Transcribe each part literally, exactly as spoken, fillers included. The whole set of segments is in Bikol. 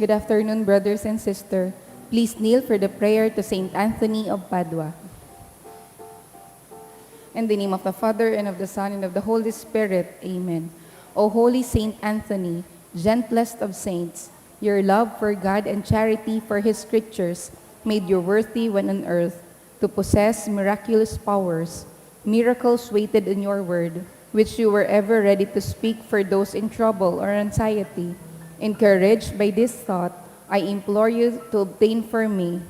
Good afternoon, brothers and sisters. Please kneel for the prayer to Saint Anthony of Padua. In the name of the Father, and of the Son, and of the Holy Spirit. Amen. O holy Saint Anthony, gentlest of saints, your love for God and charity for His creatures made you worthy when on earth to possess miraculous powers, miracles weighted in your word, which you were ever ready to speak for those in trouble or anxiety. Encouraged by this thought, I implore you to obtain for me.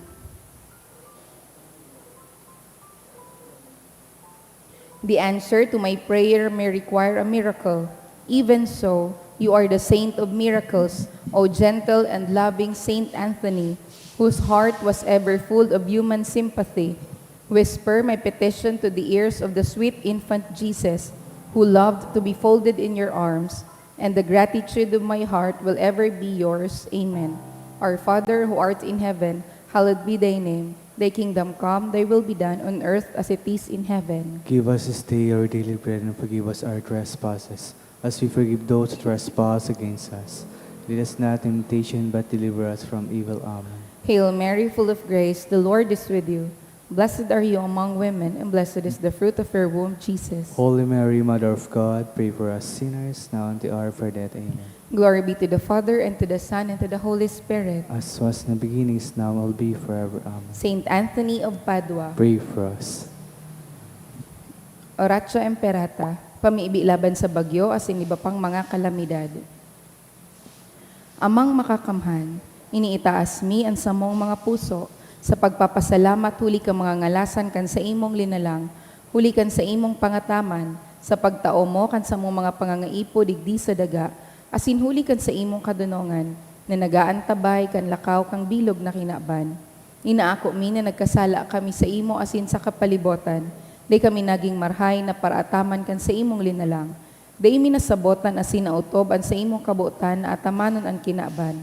The answer to my prayer may require a miracle. Even so, you are the saint of miracles, O gentle and loving Saint Anthony, whose heart was ever full of human sympathy. Whisper my petition to the ears of the sweet infant Jesus, who loved to be folded in your arms, and the gratitude of my heart will ever be yours. Amen. Our Father, who art in heaven, hallowed be thy name. Thy kingdom come, thy will be done on earth as it is in heaven. Give us this day our daily bread, and forgive us our trespasses, as we forgive those who trespass against us. Lead us not into temptation, but deliver us from evil. Amen. Hail Mary, full of grace, the Lord is with you. Blessed are you among women, and blessed is the fruit of your womb, Jesus. Holy Mary, Mother of God, pray for us sinners, now and at the hour of our death. Amen. Glory be to the Father, and to the Son, and to the Holy Spirit. As was in the beginning, is now, and will be forever. Amen. Saint Anthony of Padua. Pray for us. Oratio Imperata, pamibi laban sa bagyo asin iba pang mga kalamidad. Amang Makakamhan, iniitaas mi an samong mga puso sa pagpapasalamat huli kan mga ngalasan kan saimong linalang, huli kan saimong pangataman, sa pagtao mo kan samong mga pangangaipo digdi sa daga, asin huli kan saimong kadonongan na nag-aantabay kan lakaw kan bilog na kinaban. Inaako mi na nagkasala kami saimo asin sa kapalibotan, dai kami nagin marahay na paraataman kan saimong linalang. Dai mi nasabotan asin naotob an saimong kabotan na atamanon an kinaban.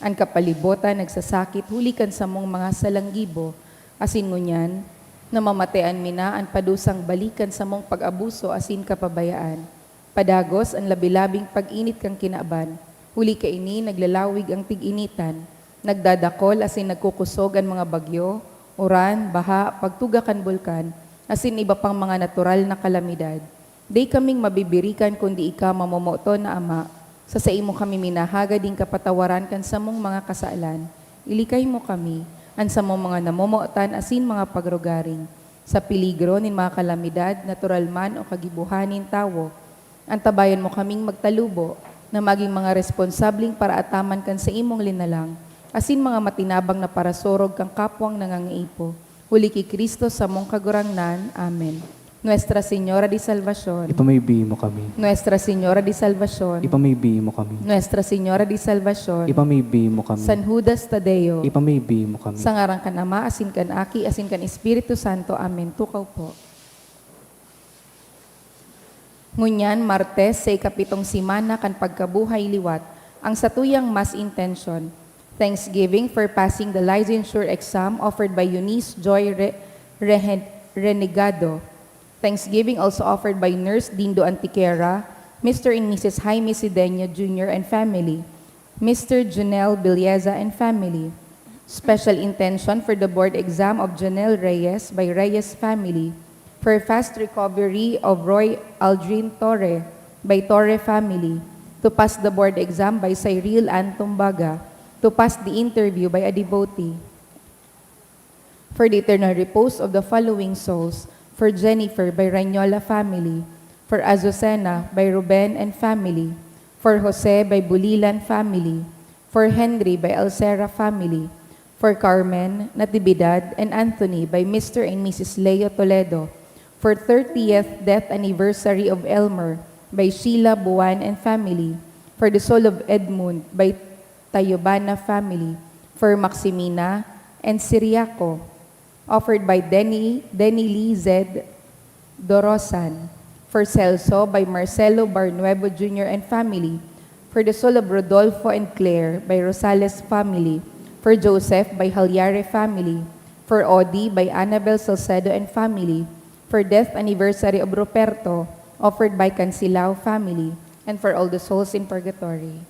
An kapalibotan nagsasakit huli kan samong mga salanggibo, asin ngunyan, namamatean mi na an padusang balik kan samong pag-abuso asin kapabayaan. Padagos an labi-labing pag-init kan kinaban, huli kaini naglalawig an tig-initan, nagdadakol asin nagkukusog an mga bagyo, uran, baha, pagtuga kan bulkan, asin iba pang mga natural na kalamidad. Dai kaming mabibirikan kundi ika, mamomoton na Ama, sa saimo kami minahagad nin kapatawaran kan samong mga kasalan. Ilikay mo kami, an samong mga namomotan asin mga pagrugaring, sa peligro nin mga kalamidad, natural man o kagibohan nin tawo. Antabayan mo kaming magtalubo na magin mga responsableng paraataman kan saimong linalang, asin mga matinabang na parasurog kan kapwang nangangaipo. Huli ki Cristo samong Kagurangnan. Amen. Nuestra Señora de Salvacion. Ipamibi mo kami. Nuestra Señora de Salvacion. Ipamibi mo kami. Nuestra Señora de Salvacion. Ipamibi mo kami. San Judas Tadeo. Ipamibi mo kami. Sa ngaran kan Ama, asin kan Aki, asin kan Espiritu Santo. Amen. Tukaw po. Ngunyan, Martes, sa ikapitong semana kan pagkabuhay liwat, ang satuyang Mass intention, Thanksgiving for passing the licensure exam offered by Eunice Joy Re-, Rehen-, Renegado. Thanksgiving also offered by Nurse Dindo Antiquera, Mister and Missus Jaime Sideño Junior and family, Mister Junel Belleza and family. Special intention for the board exam of Junel Reyes by Reyes family. For fast recovery of Roy Aldrin Torre by Torre family. To pass the board exam by Cyril Ann Tumbaga. To pass the interview by a devotee. For the eternal repose of the following souls: for Jennifer by Rañola family, for Azucena by Ruben and family, for Jose by Bulilan family, for Henry by Alcera family, For Carmen, Natividad, and Anthony by Mister and Missus Leo Toledo. For thirtieth death anniversary of Elmer by Sheila Buan and family. For the soul of Edmund by Tayobana family. For Maximina and Siriaco, offered by Denny, Denny Lee Z Dorosan. For Celso by Marcelo Barnuevo Junior and family. For the soul of Rodolfo and Claire by Rosales family. For Joseph by Halyare family. For Odi by Annabel Salcedo and family. For death anniversary of Ruperto, offered by Cansilao family. And for all the souls in purgatory.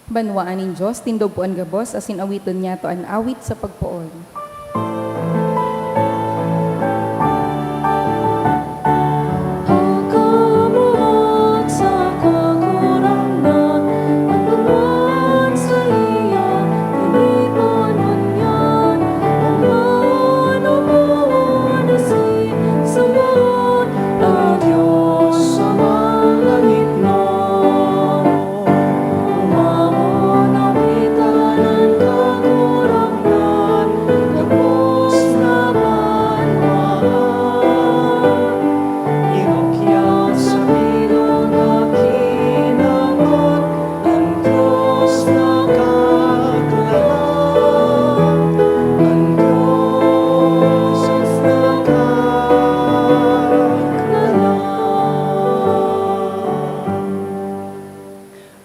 Banwaan nin Dios, tindog po an gabos, asin awiton niyato an awit sa pagpoon.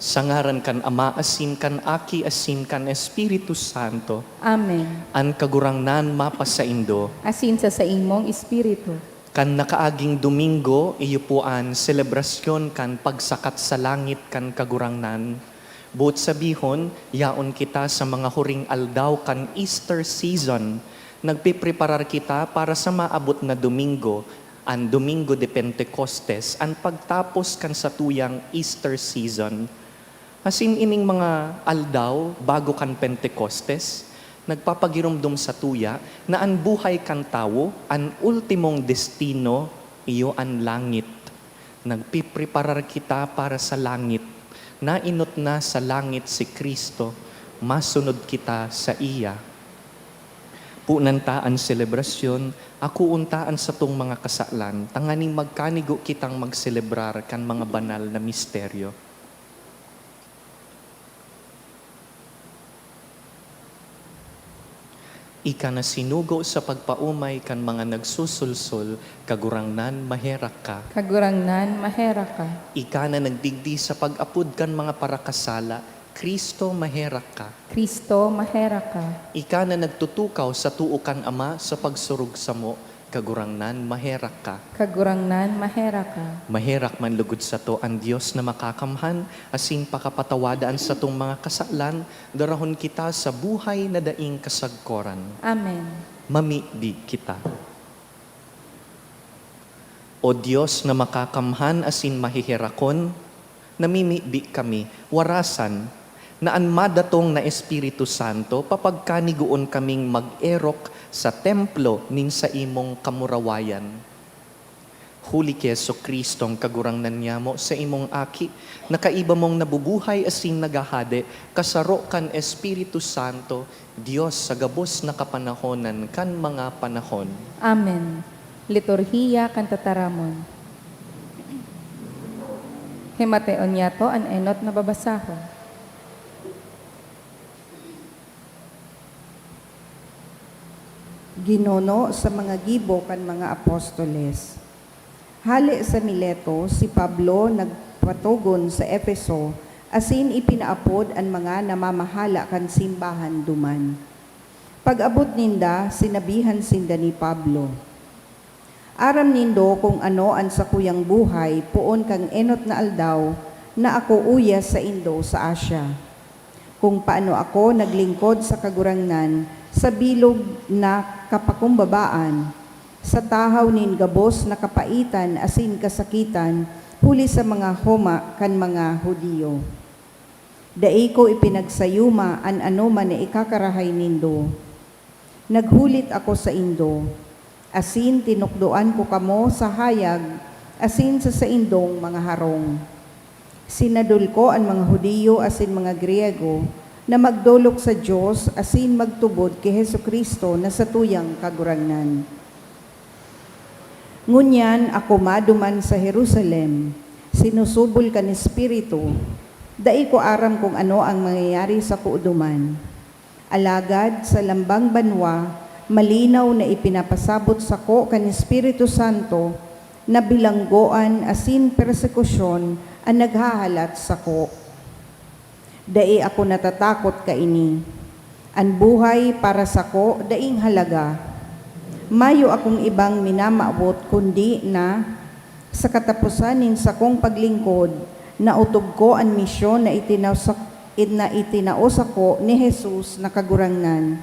Sa ngaran kan Ama, asin kan Aki, asin kan Espiritu Santo. Amen. An Kagurangnan mapasaindo. Asin sa saimong espiritu. Kan nakaaging Domingo, iyo po an selebrasyon kan pagsakat sa langit kan Kagurangnan. Boot sabihon, yaon kita sa mga huring aldaw kan Easter season. Nagpepreparar kita para sa maabot na Domingo, an Domingo de Pentecostes, an pagtapos kan satuyang Easter season. Asin ining mga aldaw bago kan Pentecostes, nagpapagiromdom satuya na an buhay kan tawo, an ultimong destino, iyo an langit. Nagpipreparar kita para sa langit. Naenot na sa langit si Cristo, masunod kita saiya. Punan ta an selebrasyon, akoon ta an satong mga kasalan, tanganing magkanigo kitang magselebrar kan mga banal na misteryo. Ika na sinugo sa pagpaomay kan mga nagsusulsol, Kagurangnan, maherak ka. Kagurangnan, maherak ka. Ika na nagdigdi sa pag-apod kan mga parakasala, Cristo, maherak ka. Cristo, maherak ka. Ika na nagtutukaw sa too kan Ama sa pagsurog samo, Kagurangnan, maherak ka. Kagurangnan, maherak ka. Maherak man lugod sato an Dios na makakamhan, asin pakapatawada an satong mga kasalan, darahon kita sa buhay na daing kasagkoran. Amen. Mamibi kita. O Dios na makakamhan asin maheherakon, namimibi kami, warasan, na an madatong na Espiritu Santo papagkanigoon kaming mag-erok sa templo nin saimong kamurawayan. Huli ki Jesu-Cristong Kagurangnan nyamo, saimong Aki, na kaiba mong nabubuhay asin naghahade, kasaro kan Espiritu Santo, Dios sa gabos na kapanahonan kan mga panahon. Amen. Liturhiya kan Tataramon. Himateon niyato an enot na babasahon. Ginuno sa mga gibo kan mga apostoles. Hale sa Mileto, si Pablo nagpatogon sa Efeso asin ipinaapod an mga namamahala kan simbahan duman. Pag-abot ninda, sinabihan sinda ni Pablo, "Aram nindo kung ano an sakuyang buhay poon kan enot na aldaw na ako uya saindo sa Asia, kung paano ako naglingkod sa Kagurangnan sa bilog na kapakumbabaan, sa tahaw nin gabos na kapaitan asin kasakitan huli sa mga homa kan mga Judio. Dai ko ipinagsayuma an anoman na ikakarahay nindo. Naghulit ako saindo, asin tinukdoan ko kamo sa hayag asin sa saindong mga harong. Sinadol ko an mga Judio asin mga Griego na magdolok sa Dios asin magtubod ki Jesu-Cristo na satuyang Kagurangnan. Ngunyan ako maduman sa Jerusalem, sinusubol kan Espiritu. Dai ko aram kung ano ang mangyayari sako duman. Alagad sa lambang banwa, malinaw na ipinapasabot sako kan Espiritu Santo na bilanggoan asin persekusyon an naghahalat sako. Dai ako natatakot kaini. An buhay para sako daing halaga. Mayo akong ibang minamawot kundi na, sa kataposan nin sakong paglingkod, naotob ko an misyon na itinaw sa, Id na itinao sako ni Jesus na Kagurangnan.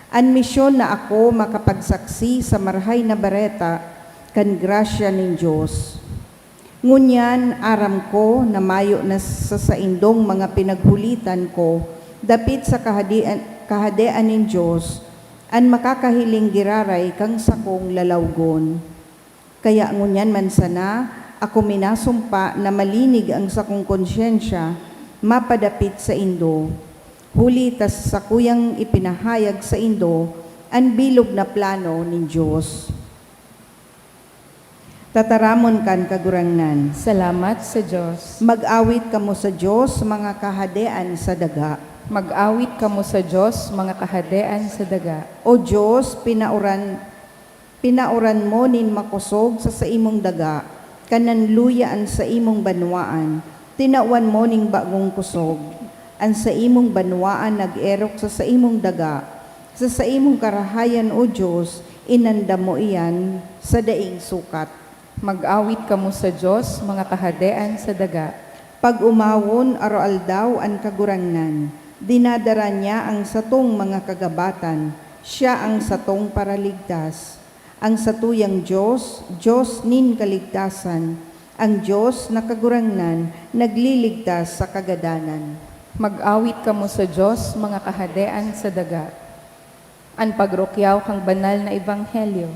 An misyon na ako makapagsaksi sa Marahay na Bareta kan grasya nin Dios. Ngunyan, aram ko na mayo na sa saindong mga pinaghulitan ko dapit sa Kahadean, Kahadean nin Dios an makakahiling giraray kan sakong lalawgon. Kaya ngunyan man sana, ako minasumpa na malinig ang sakong konsyensya mapadapit saindo, huli ta sa sakuyang ipinahayag saindo an bilog na plano nin Dios. Tataramon kan Kagurangnan. Salamat sa Dios. Mag-awit kamo sa Dios, mga kahadean sa daga. Mag-awit kamo sa Dios, mga kahadean sa daga. O Dios, pinauran, pinauran mo nin makosog sa saimong daga, kan nanluya an saimong banwaan, tinawan mo nin bagong kosog. An saimong banwaan nag-erok sa saimong daga. Sa saimong karahayan, O Dios, inandam mo iyan sa daing sukat. Mag-awit kamo sa Dios, mga kahadean sa daga. Pag-omawon aroaldaw an Kagurangnan, dinadara niya ang satong mga kagabatan, siya ang satong paraligtas. Ang satuyang Dios, Dios nin kaligtasan, ang Dios na Kagurangnan, nagliligtas sa kagadanan. Mag-awit kamo sa Dios, mga kahadean sa daga. An pagrukyaw kan banal na ebanghelyo.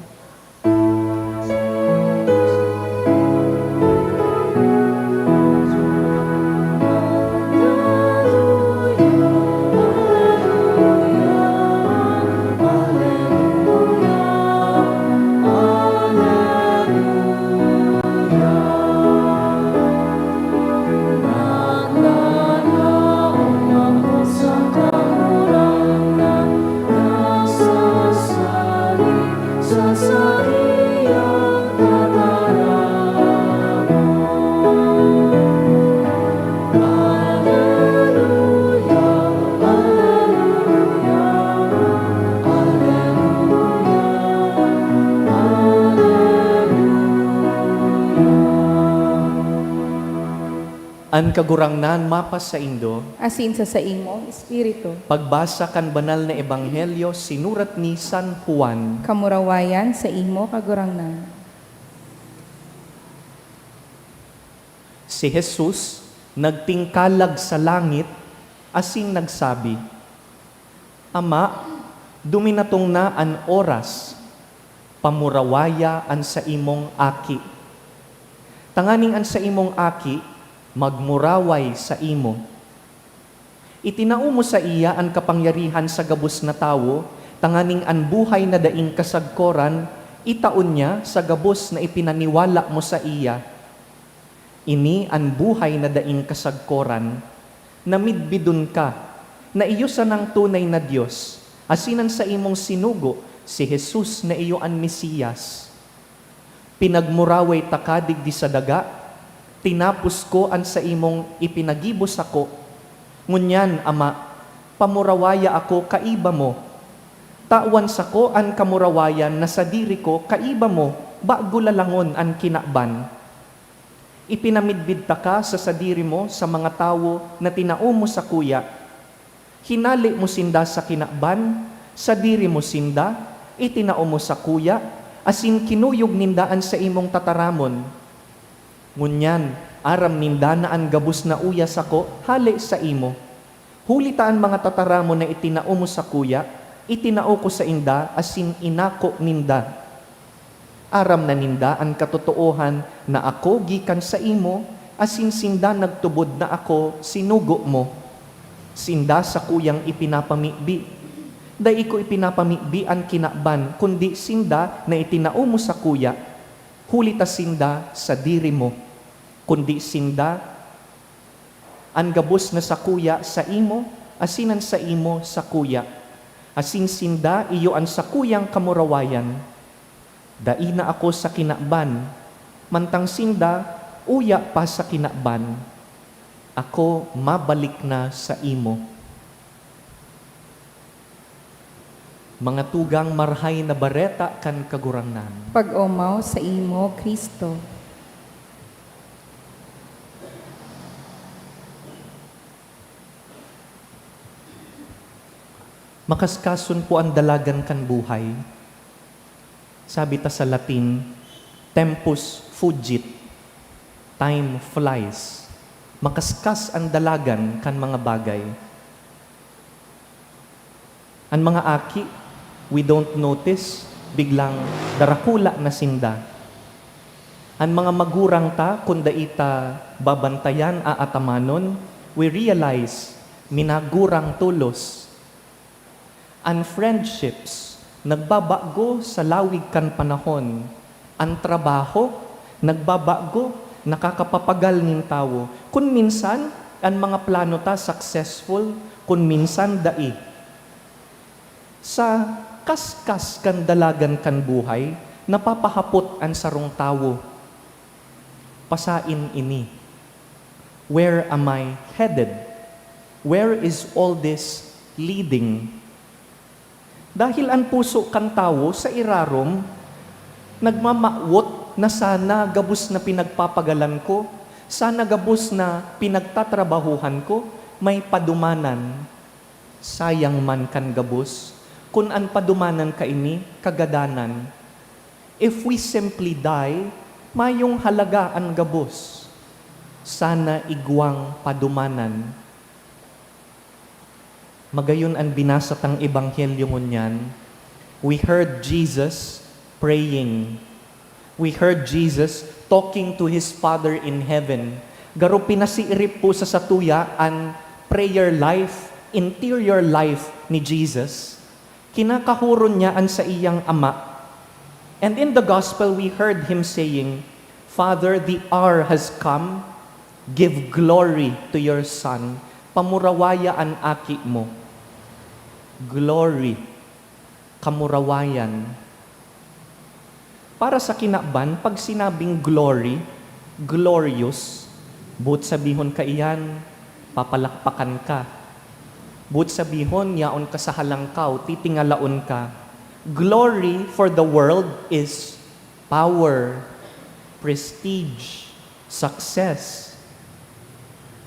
An Kagurangnan mapasaindo. Asin sa saimong espiritu. Pagbasa kan Banal na Ebanghelyo sinurat ni San Juan. Kamurawayan saimo, Kagurangnan. Si Jesus nagtingkalag sa langit asin nagsabi, "Ama, duminatong na an oras. Pamurawaya an saimong aki, tanganing an saimong aki magmuraway saimo. Itinao mo saiya an kapangyarihan sa gabos na tawo, tanganing an buhay na daing kasagkoran itaon niya sa gabos na ipinaniwala mo saiya. Ini an buhay na daing kasagkoran, na midbidon ka na iyo sanang tunay na Dios, asin an saimong sinugo, si Jesus na iyo an Mesiyas. Pinagmuraway taka digdi sa daga, tinapos ko an saimong ipinagibo sako. Ngunyan, Ama, pamurawaya ako kaiba mo. Tawan sako an kamurawayan na sadiri ko kaiba mo bago lalangon an kinaban. Ipinamidbid taka sa sadiri mo sa mga tawo na tinao mo sakuya. Hinale mo sinda sa kinaban, sadiri mo sinda itinao mo sakuya, asin kinuyog ninda an saimong tataramon. Ngunyan, aram ninda na an gabos na uya sako hale saimo. Huli ta an mga tataramon na itinao mo sakuya, itinao ko sainda asin inako ninda. Aram na ninda an katotoohan na ako gikan saimo, asin sinda nagtubod na ako sinugo mo. Sinda sakuyang ipinapamibi. Dai ko ipinapamibi an kinaban, kundi sinda na itinao mo sakuya, huli ta sinda sadiri mo, kundi sinda an gabos na sakuya saimo, asin an saimo sakuya, asin sinda iyo an sakuyang kamurawayan. Dai na ako sa kinaban, mantang sinda uya pa sa kinaban. Ako mabalik na saimo." Mga tugang, Marahay na Bareta kan Kagurangnan. Pag-omaw saimo, Cristo. Makaskason po an dalagan kan buhay. Sabi ta sa Latin, "Tempus fugit," time flies. Makaskas an dalagan kan mga bagay. An mga aki, we don't notice, biglang darakula na sinda. An mga magurang ta, kun dai ta babantayan, aatamanon, we realize, minagurang tolos. An friendships nagbabago sa lawig kan panahon. An trabaho nagbabago, nakakapapagal nin tawo. Kun minsan, an mga plano ta successful, kun minsan dai. Sa kaskas kan dalagan kan buhay, napapahapot an sarong tawo, "Pasain ini? Where am I headed? Where is all this leading?" Dahil an puso kan tawo sa irarom nagmamawot na sana gabos na pinagpapagalan ko, sana gabos na pinagtatrabahuhan ko, may padumanan. Sayang man kan gabos, kun an padumanan kaini kagadanan. If we simply die, mayong halaga an gabos. Sana igwang padumanan. Magayon an binasa tang ebanghelyo ngunyan. We heard Jesus praying. We heard Jesus talking to his Father in heaven. Garo pinasiirip po sa satuya an prayer life, interior life ni Jesus. Kinakahuron niya an saiyang Ama. And in the gospel, we heard him saying, "Father, the hour has come. Give glory to your Son." Pamurawaya an Aki mo. Glory. Kamurawayan. Para sa kinaban, pag sinabing glory, glorious, boot sabihon kaiyan, papalakpakan ka. Boot sabihon, yaon ka sa halangkaw, titingalaon ka. Glory for the world is power, prestige, success.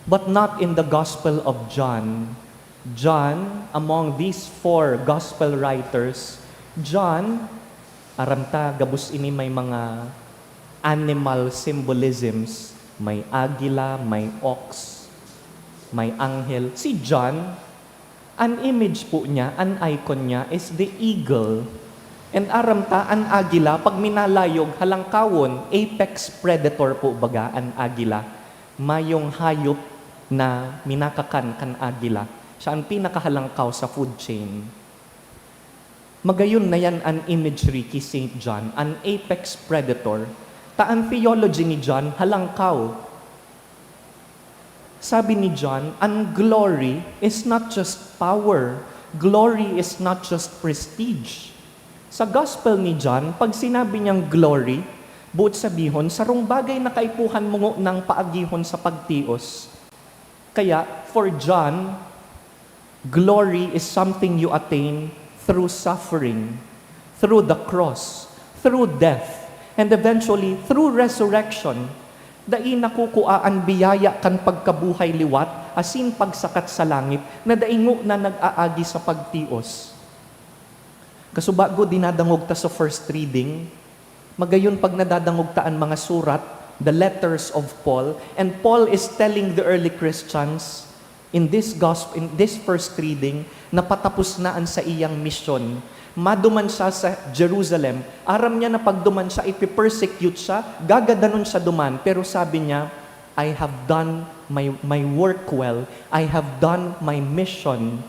But not in the Gospel of John. John, among these four gospel writers, John, aram ta, gabos ini may mga animal symbolisms. May agila, may ox, may anghel. Si John, an image po niya, an icon niya is the eagle. And aram ta, an agila, pag minalayog, halangkawon, apex predator po baga an agila. Mayong hayop na minakakan kan agila. Siya an pinakahalangkaw sa food chain. Magayon na yan an imagery ki Saint John, an apex predator, ta an theology ni John halangkaw. Sabi ni John, an glory is not just power, glory is not just prestige. Sa gospel ni John, pag sinabi niyang glory, boot sabihon, sarong bagay na kaipuhan mo ngunang paagihon sa pagtios. Kaya, for John, glory is something you attain through suffering, through the cross, through death, and eventually through resurrection. Dai nakukua an biyaya kan pagkabuhay liwat asin pagsakat sa langit na dai ngona nag-aagi sa pagtios. Kasubago dinadangog ta sa first reading, magayon pag nadadangog ta an mga surat, the letters of Paul, and Paul is telling the early Christians in this gospel, in this first reading, na patapos na an saiyang misyon. Maduman siya sa Jerusalem. Aram niya na pagduman siya, ipipersecute siya, gagadanon siya duman. Pero sabi niya, "I have done my, my work well. I have done my mission."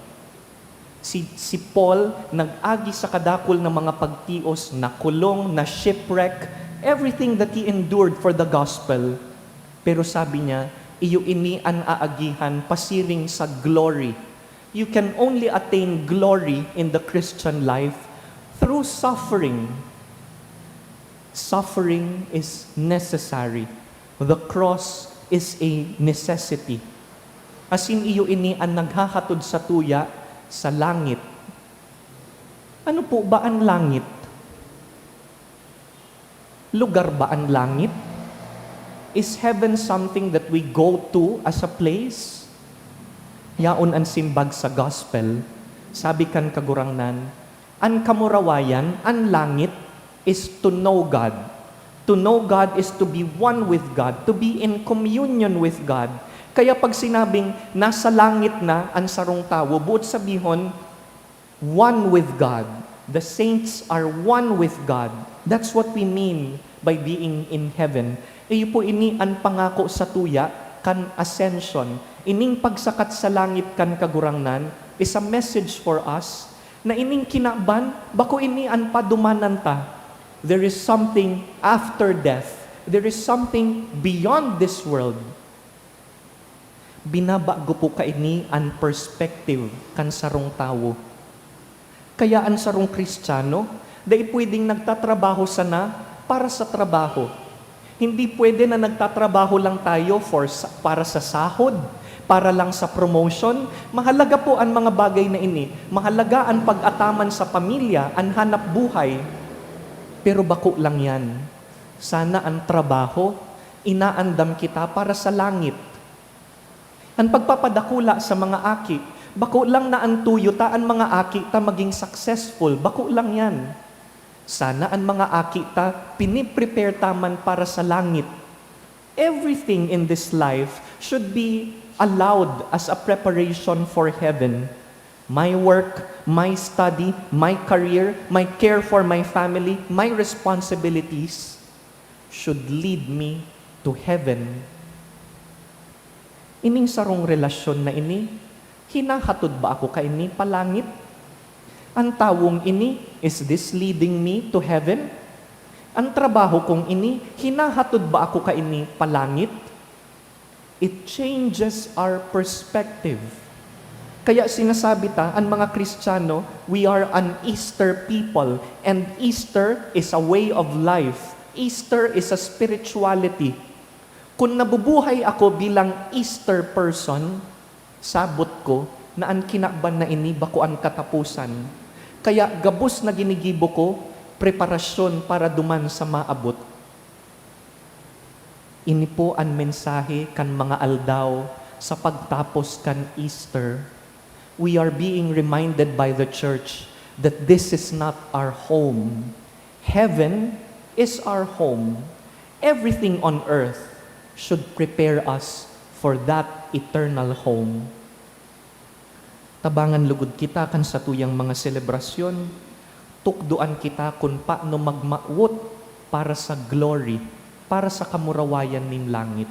Si, si Paul nag-agi sa kadakul na mga pagtios, nakulong, na-shipwreck, everything that he endured for the gospel. Pero sabi niya, "Iyo ini an aagihan pasiring sa glory." You can only attain glory in the Christian life through suffering. Suffering is necessary. The cross is a necessity. Asin iyo ini an naghahatod satuya sa langit. Ano po ba an langit? Lugar ba an langit? Is heaven something that we go to as a place? Yaon an simbag sa gospel, Sabi kan Kagurangnan, an kamurawayan, an langit, is to know God. To know God is to be one with God, to be in communion with God. Kaya pag sinabing nasa langit na an sarong tawo, buot sabihon, one with God. The saints are one with God. That's what we mean by being in heaven. Iyo po ini an pangako sa tuya kan ascension. Ining pagsakat sa langit kan Kagurangnan is a message for us na ining kinaban, bako ini an padumanan ta. There is something after death. There is something beyond this world. Binabago po kaini an perspective kan sarong tawo. Kaya an sarong Kristiyano, dai pwedeng nagtatrabaho sana para sa trabaho. Hindi pwede na nagtatrabaho lang tayo for sa, para sa sahod, para lang sa promotion. Mahalaga po an mga bagay na ini. Mahalaga an pag-ataman sa pamilya, an hanap buhay. Pero bako lang yan. Sana an trabaho, inaandam kita para sa langit. An pagpapadakula sa mga aki, bako lang na an tuyo ta an mga aki ta maging successful, bako lang yan. Sana an mga aki ta piniprepare ta man para sa langit. Everything in this life should be allowed as a preparation for heaven. My work, my study, my career, my care for my family, my responsibilities should lead me to heaven. Ining sarong relasyon na ini, hinahatod ba ako kaini palangit? An tawong ini, is this leading me to heaven? An trabaho kong ini, hinahatod ba ako kaini palangit? It changes our perspective. Kaya sinasabi ta, an mga Kristiyano, we are an Easter people, and Easter is a way of life. Easter is a spirituality. Kun nabubuhay ako bilang Easter person, sabot ko na an kinaban na ini bako an kataposan. Kaya gabos na ginigibo ko preparasyon para duman sa maabot. Ini po an mensahe kan mga aldaw sa pagtapos kan Easter. We are being reminded by the church that this is not our home. Heaven is our home. Everything on earth should prepare us for that eternal home. Tabangan lugod kita kan satuyang mga selebrasyon. Tukdoan kita kun paano magmawot para sa glory, para sa kamurawayan nin langit.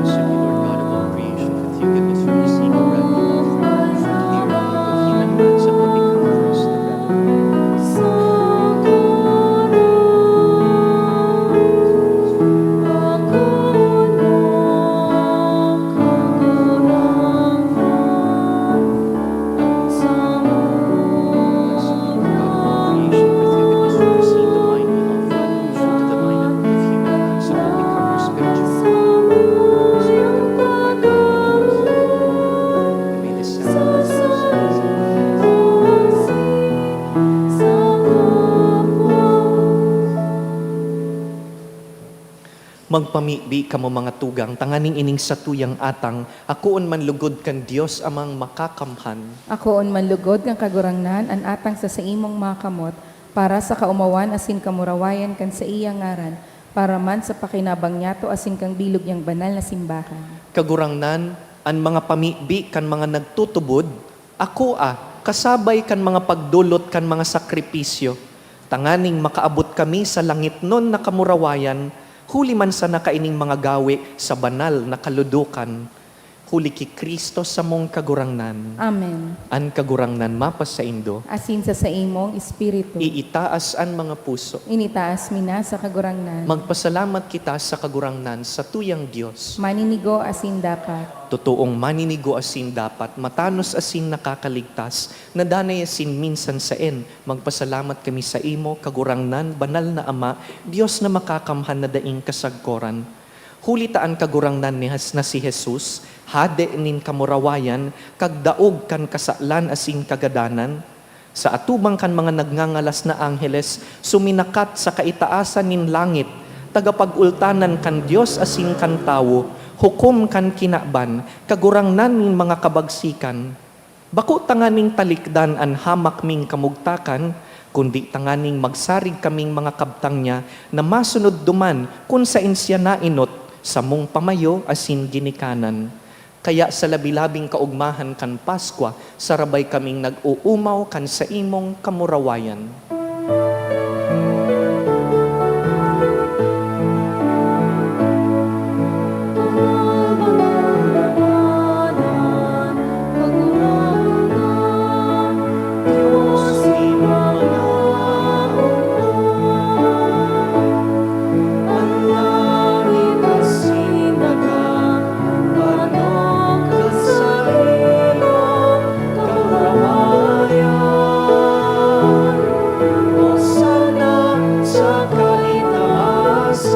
Blessed be Lord God of all creation, for with you goodness we receive, O God, for the earth, for human hands have not become cursed, the breath of life. Magpamibi kamo, mga tugang, tanganing ining satuyang atang akoon man lugod kan Dios Amang Makakamhan. Akoon man lugod kan Kagurangnan an atang sa saimong mga kamot, para sa kaomawan asin kamurawayan kan saiyang ngaran, para man sa pakinabang niyato asin kan bilog niyang banal na simbahan. Kagurangnan, an mga pamibi kan mga nagtutubod, akoa, kasabay kan mga pagdolot kan mga sakripisyo, tanganing makaabot kami sa langitnon na kamurawayan, huli man sana kaining mga gawe sa banal na kaludokan. Huli ki Cristo samong Kagurangnan. Amen. An Kagurangnan mapasaindo. Asin sa saimong espiritu. Iitaas an mga puso. Initaas mi na sa Kagurangnan. Magpasalamat kita sa Kagurangnan, sa tuyang Dios. Maninigo asin dapat. Totoong maninigo asin dapat, matanos asin nakakaligtas, na danay asin minsan saen. Magpasalamat kami saimo, Kagurangnan, Banal na Ama, Dios na makakamhan na daing kasagkoran. Huli ta an Kagurangnan ni Jes-, na si Jesus, Hade nin kamurawayan, kagdaog kan kasalan asin kagadanan, sa atubang kan mga nagngangalas na angheles, suminakat sa kaitaasan nin langit, tagapag-ultanan kan Dios asin kan tawo, hukom kan kinaban, Kagurangnan nin mga kabagsikan. Bako tanganing talikdan an hamak ming kamugtakan, kundi tanganing magsarig kaming mga kabtang niya na masunod duman kun saen siya naenot, samong pamayo asin ginikanan. Kaya sa labi-labing kaogmahan kan Paskwa, sarabay kaming nag-oomaw kan saimong kamurawayan. Hosana sa kaitaasan.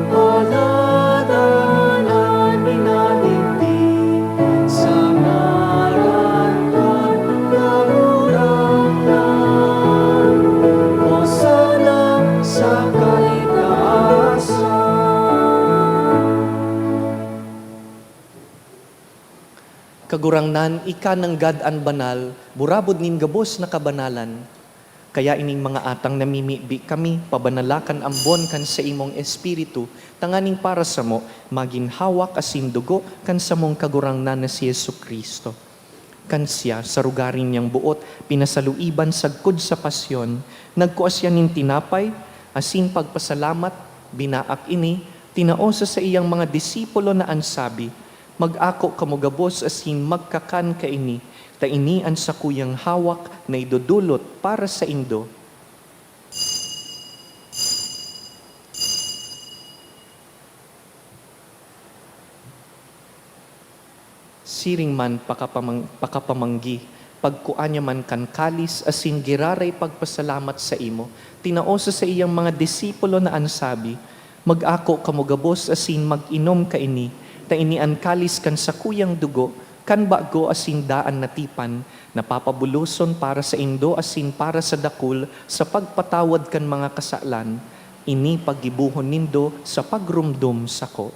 Paladan an minadigdi sa ngaran kan Kagurangnan. Hosana sa kaitaasan. Kagurangnan, ika nanggad an banal, burabod nin gabos na kabanalan. Kaya ining mga atang namimibi kami, pabanala kan ambon kan saimong Espiritu, tanganing para samo, magin hawak asin dugo kan samong Kagurangnan na si Jesu-Cristo. Kan siya, sa rugaring niyang boot, pinasaluiban sagkod sa pasyon, nagkua siya nin tinapay, asin pagpasalamat, binaak ini, tinao sa saiyang mga disipulo na an sabi, "Mag-ako kamo gabos asin magkakan kaini, ta ini an sakuyang hawak na idodolot para saindo." Siring man pakapamang-, pakapamanggi, pagkua niya man kan kalis asin giraray pagpasalamat saimo, tinao sa saiyang mga disipulo na an sabi, "Mag-ako kamo gabos asin mag-inom kaini, ta ini an kalis kan sakuyang dugo, kan bago asin daan na tipan, na papabuloson para saindo asin para sa dakul sa pagpatawad kan mga kasalan. Ini paggibohon nindo sa pagromdom sako."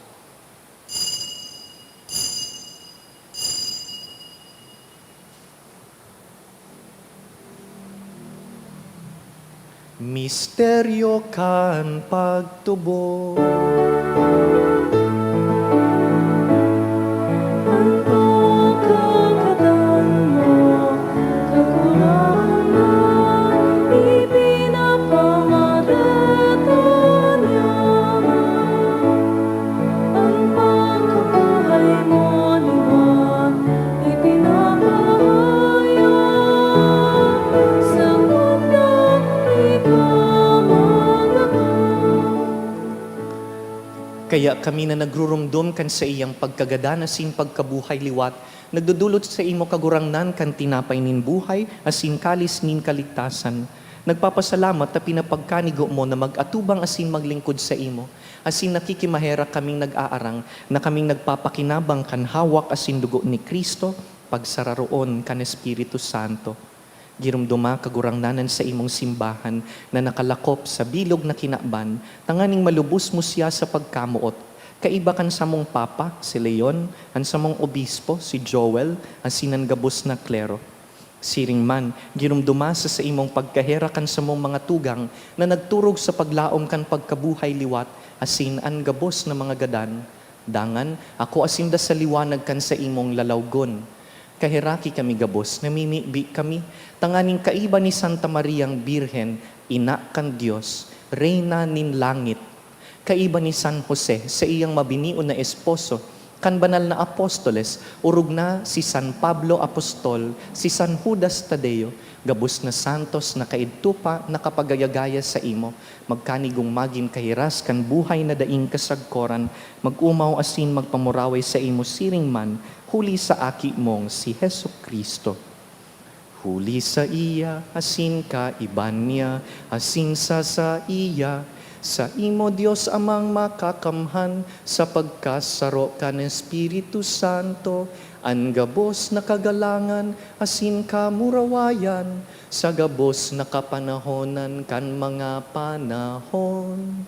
Misteryo kan pagtubod. An pagkakadan mo, Kagurangnan, ipinapamadaton niya. An pagkabuhay mo liwat ipinapahayag, sa mundo ikaw maglaga. Kaya kami na nagruromdom kan saiyang pagkagadan asin pagkabuhay liwat, nagdodolot saimo, Kagurangnan, kan tinapay nin buhay asin kalis nin kaligtasan. Nagpapasalamat ta pinapagkanigo mo na mag-atubang asin maglingkod saimo, asin nakikimaherak kaming nag-aarang na kaming nagpapakinabang kan hawak asin dugo ni Cristo, pagsararoon kan Espiritu Santo. Giromdoma, Kagurangnan, an saimong simbahan na nakalakop sa bilog na kinaban, tanganing malubos mo siya sa pagkamoot, kaiba kan samong Papa, si Leon, an samong Obispo, si Joel, asin an gabos na klero. Siring man, giromdoma sa saimong pagkaherak an samong mga tugang na nagturog sa paglaom kan pagkabuhay liwat asin an gabos na mga gadan. Dangan, akua sinda sa liwanag kan saimong lalawgon. Kaheraki kami gabos, namimibi kami, tanganing kaiba ni Santa Mariang Birhen, Ina kan Dios, Reyna nin langit, Kaiba ni San Jose, saiyang mabinion na esposo, kan banal na apostoles, orog na si San Pablo Apostol, si San Judas Tadeo, gabos na santos na kaidto pa nakapagayagaya saimo, magkanigong magin kahiras kan buhay na daing kasagkoran, mag-omaw asin magpamuraway saimo siring man, huli sa Aki mong si Jesu-Cristo. Huli saiya, asin kaiba niya, asin sa saiya, saimo, Dios Amang Makakamhan, sa pagkasaro kan Espiritu Santo, an gabos na kagalangan asin kamurawayan, sa gabos na kapanahonan kan mga panahon.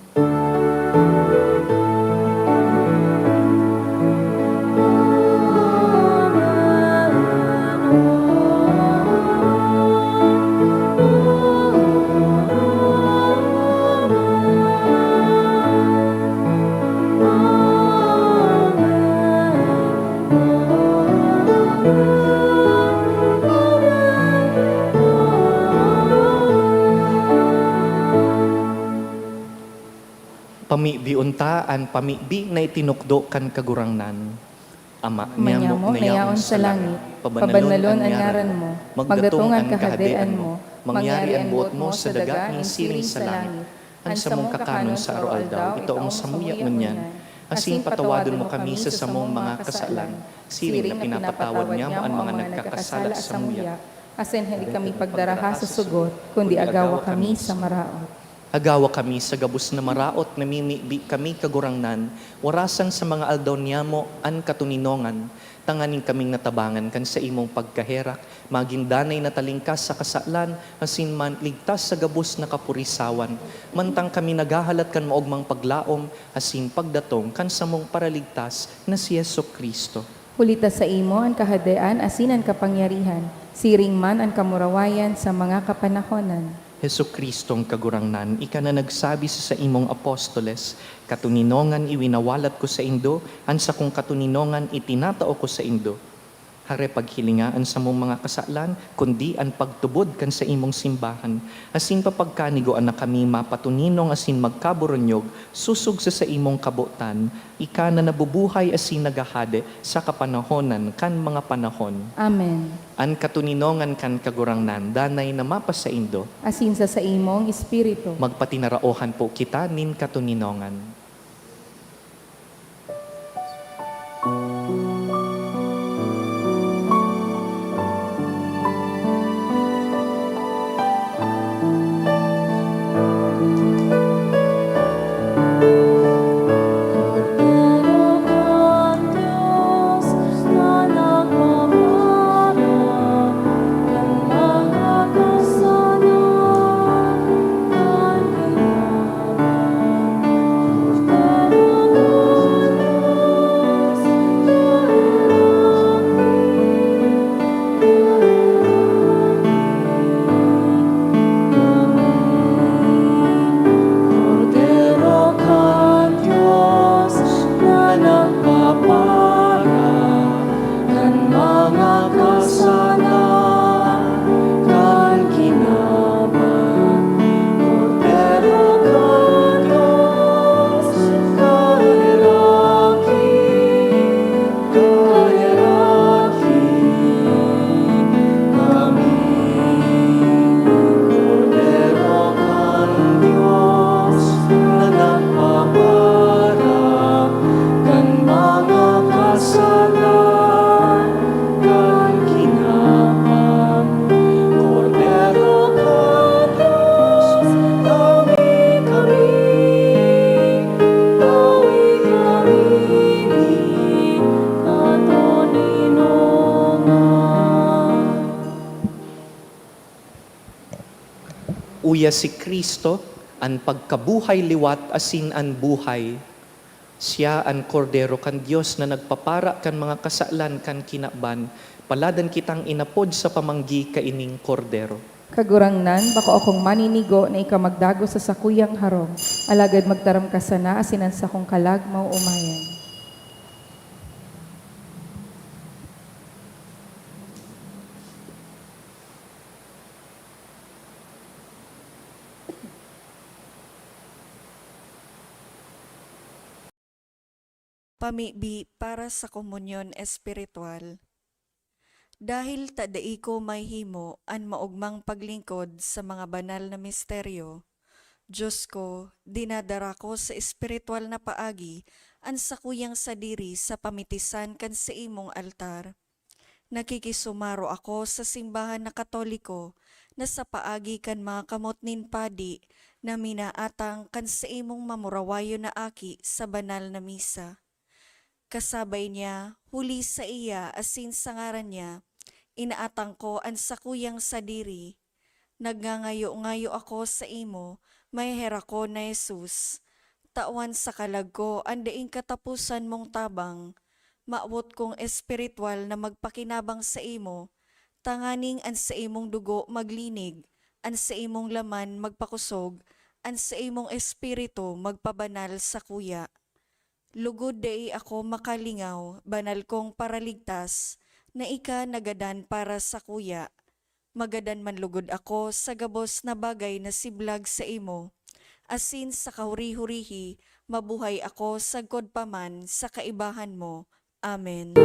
Pamibion ta an pamibi na itinukdo kan Kagurangnan. Ama niamo na yaon sa langit, pabanalon an ngaran mo, magdatong an kahadean mo, mangyari an boot mo sa daga nin siring sa langit. An samong kakanon sa aroaldaw, itao mo samuya ngunyan, asin patawadon mo kami sa samong mga kasalan, siring na pinapatawad niamo an mga nagkakasala samuya. Asin hali kami pagdaraha sa sugot, kundi agawa kami sa maraot. Agawa kami sa gabos na maraot, namimibi kami, Kagurangnan, warasan sa mga aldaw niyamo an katoninongan, tanganing kaming natabangan kan saimong pagkaherak, magin danay na talingkas sa kasalan, asin man ligtas sa gabos na kapurisawan, mantang kami naghahalat kan maogmang paglaom asin pagdatong kan samong Paraligtas na si Jesu-Cristo. Huli ta saimo an kahadean asin an kapangyarihan, siring man an kamurawayan sa mga kapanahonan. Jesu-Cristong Kagurangnan, ika na nagsabi sa saimong apostoles, "Katoninongan iwinawalat ko saindo, an sakong katoninongan itinatao ko saindo." Hare paghilinga an samong mga kasalan, kundi an pagtubod kan saimong simbahan, asin papagkanigoan na kami mapatoninong asin magkaboronyog sosog sa saimong kabotan, ika na nabubuhay asin naghahade sa kapanahonan kan mga panahon. Amen. An katoninongan kan Kagurangnan danay na mapasaindo. Asin sa saimong espiritu. Magpatinaraohan po kita nin katoninongan. Kordero kan Dios na nagpapara kan mga kasala kan kinaban. Kordero kan Dios, kaheraki, kaheraki kami. Kordero kan Dios na nagpapara kan mga kasala kan kinaban. Kordero kan Dios, tawi kami, tawi kami nin katoninongan. Uya si Cristo, an pagkabuhay liwat asin an buhay. Siya an Kordero kan Dios na nagpapara kan mga kasalan kan kinaban. Paladan kitang inapod sa pamanggi kaining Kordero. Kagurangnan, bako akong maninigo na ika magdagos sa sakuyang harong, alagad magtaram ka sana asin an sakong kalag maoomayan. Pamibi para sa komunyon espiritual. Dahil ta dai ko mahihimo an maogmang paglingkod sa mga banal na misteryo, Diyos ko, dinadara ko sa espiritual na paagi an sakuyang sadiri sa pamitisan kan saimong altar. Nakikisumaro ako sa simbahan na Katoliko na sa paagi kan mga kamot nin padi na minaatang kan saimong mamurawayon na aki sa banal na misa. Kasabay niya, huli saiya asin sa ngaran niya, inaatang ko an sakuyang sadiri. Nagngangayo-ngayo ako saimo, maheherakon na Jesus. Tawan sa kalag ko an daing kataposan mong tabang. Mawot kong espiritual na magpakinabang saimo, tanganing an saimong dugo maglinig, an saimong laman magpakosog, an saimong espiritu magpabanal sakuya. Lugod dai ako makalingaw, banal kong Paraligtas, na ika nagadan para sakuya. Magadan man lugod ako sa gabos na bagay na siblag saimo, asin sa kahuri-hurihi, mabuhay ako sagkod pa man sa kaibahan mo. Amen.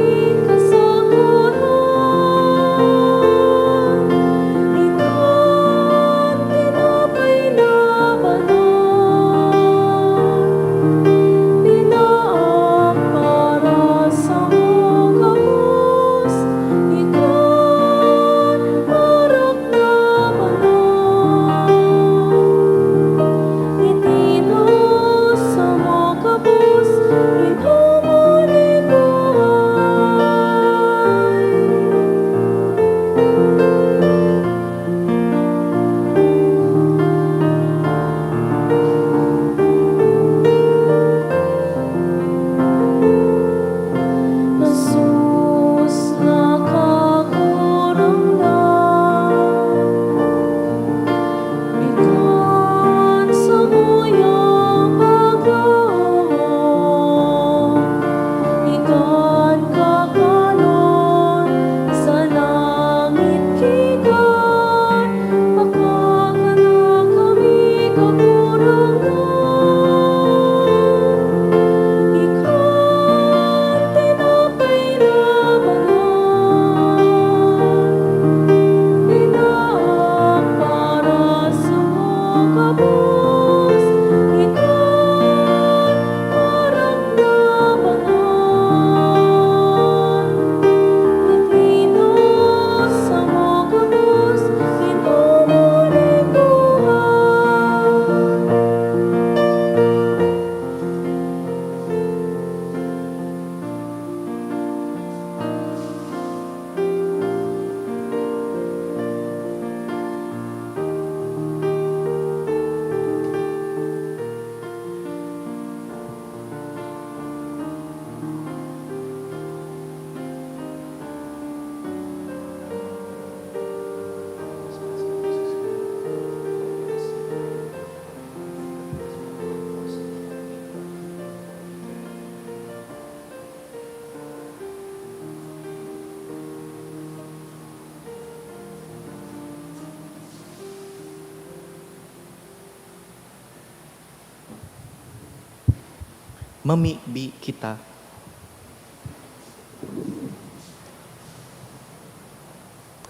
Mamibi kita.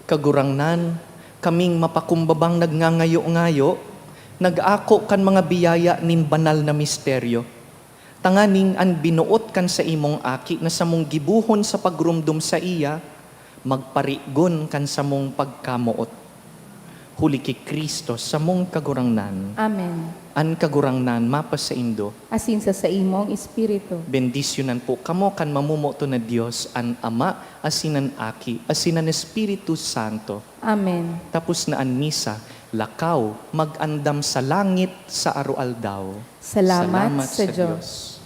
Kagurangnan, kaming mapakumbabang nagngangayo-ngayo, nag-ako kan mga biyaya nin banal na misteryo, tanganing an binuot kan saimong Aki na samong gibohon sa pagromdom saiya, magparigon kan samong pagkamoot. Huli ki Cristo, samong Kagurangnan. Amen. An Kagurangnan mapasaindo. Asin sa saimong espiritu. Bendisyonan po kamo kan mamomoton na Dios, an Ama, asin an Aki, asin an Espiritu Santo. Amen. Tapos na an misa, lakaw, mag-andam sa langit sa aroaldaw. Salamat sa Dios.